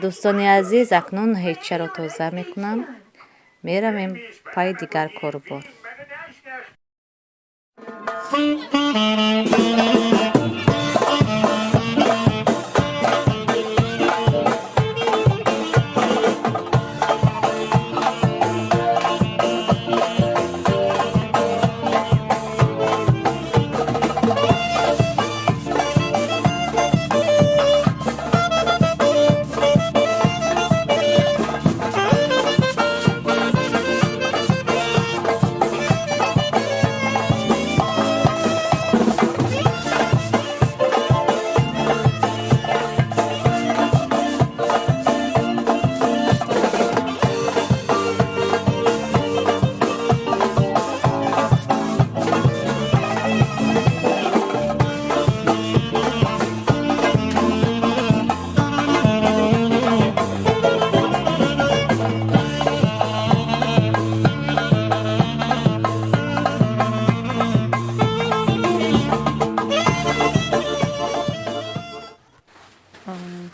Дӯстони азиз, акнун ҳечаро тоза мекунам, меравем пайи дигар корубор.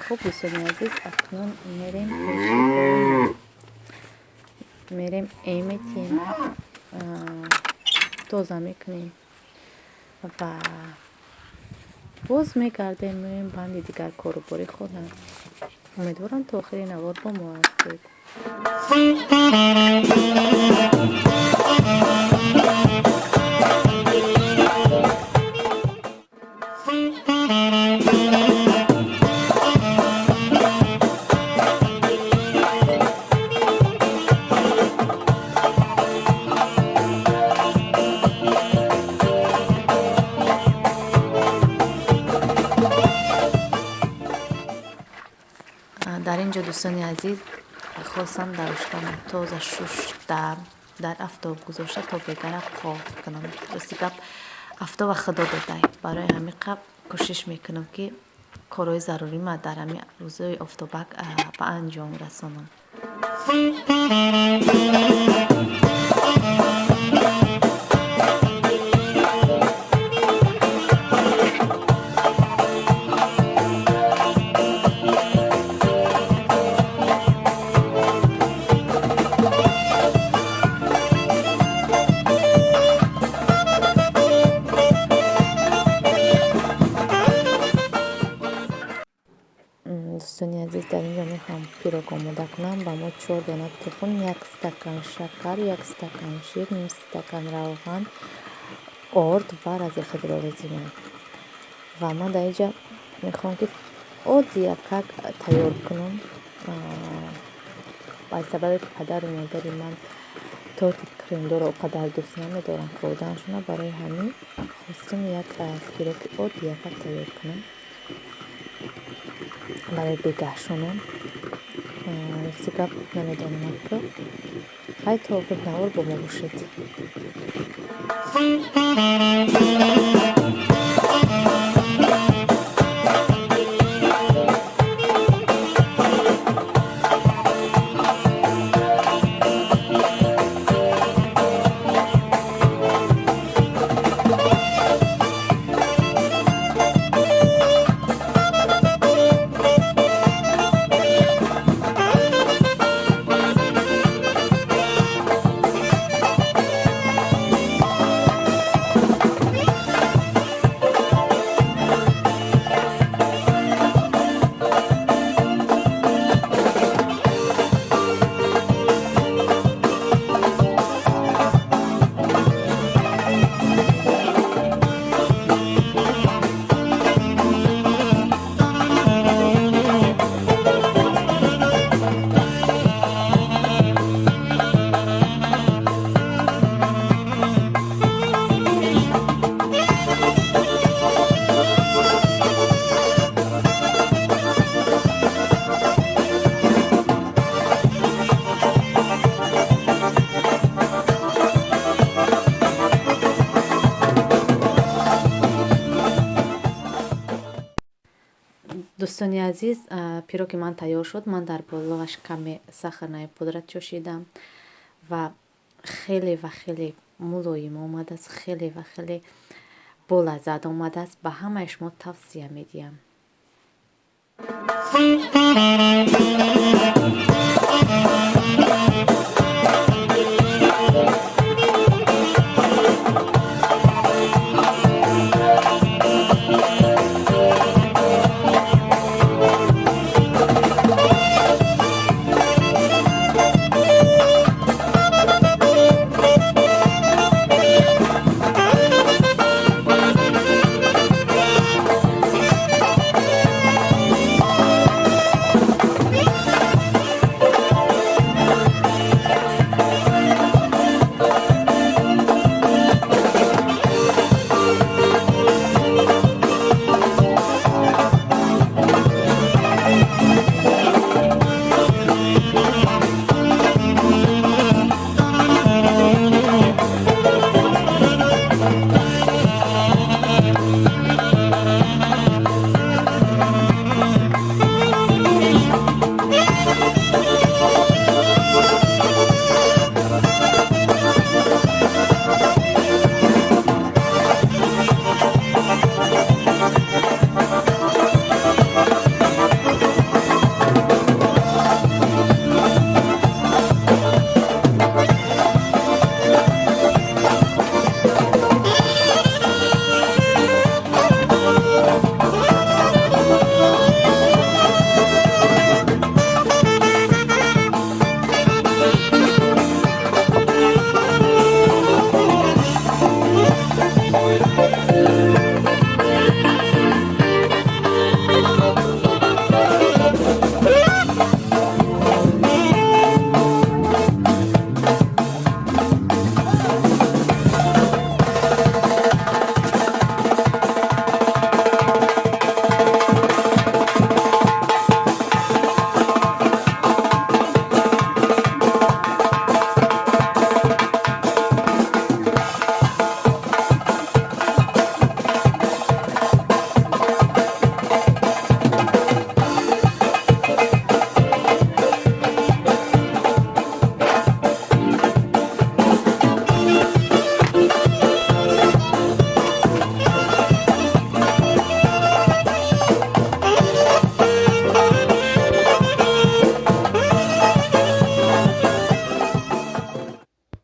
Хуб, дӯстони азиз, акнун мерем пеши, мерем эметем, тоза мекунем ва боз мегардем, меоем банди дигар корубори хона. Умедворам, то охири навор бо мо ҳастед. Дар ин ҷо, дӯстони азиз, хостам дарушкама тоза шушта, дар афтоб гузошта, то бегара қоф кунам. Рости гап, афтоба худо додай, барои ҳамин қаб кӯшиш мекунам, ки корҳои зарурима дар ҳамин рӯзҳои офтобак ба анҷом расонам. Дӯстони азиз, дар ин ҷо мехоҳам пирог омода кунам. Ба мо чор дона тухм, як стакан шакар, як стакан шир, ним стакан равған, орд ва разехидро лозиманд. Ва ман дар ин ҷа мехоҳам, ки оддиякак тайёр кунам, ба сабабе ки падару модари ман торти кремдорро он қадар дӯст намедоранд хӯрданашона. Барои ҳамин хостем як пироги оддиякак тайёр кунам барои бегаҳшонам. Рости гап, намедонам, ки хай, то охир навор бо мо бошед. Дӯстони азиз, пироги ман тайёр шуд. Ман дар болоаш каме сахарная пудра чошидам ва хеле ва хеле мулоим омадааст, хеле ва хеле болаззат омадааст. Ба ҳамаи шумо тавсия медиҳам.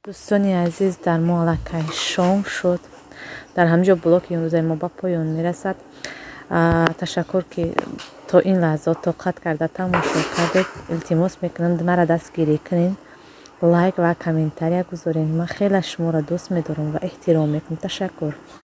Дӯстони азиз, дар мо аллакай шом шуд. Дар ҳамин ҷо блоги имрӯзаи мо ба поён мерасад. Ташаккур, ки то ин лаҳза тоқат карда тамошо кардед. Илтимос мекунам, мара дастгирӣ кунед, лайк ва комментария гузоред. Ман хеле шуморо дӯст медорам ва эҳтиром мекунам. Ташаккур.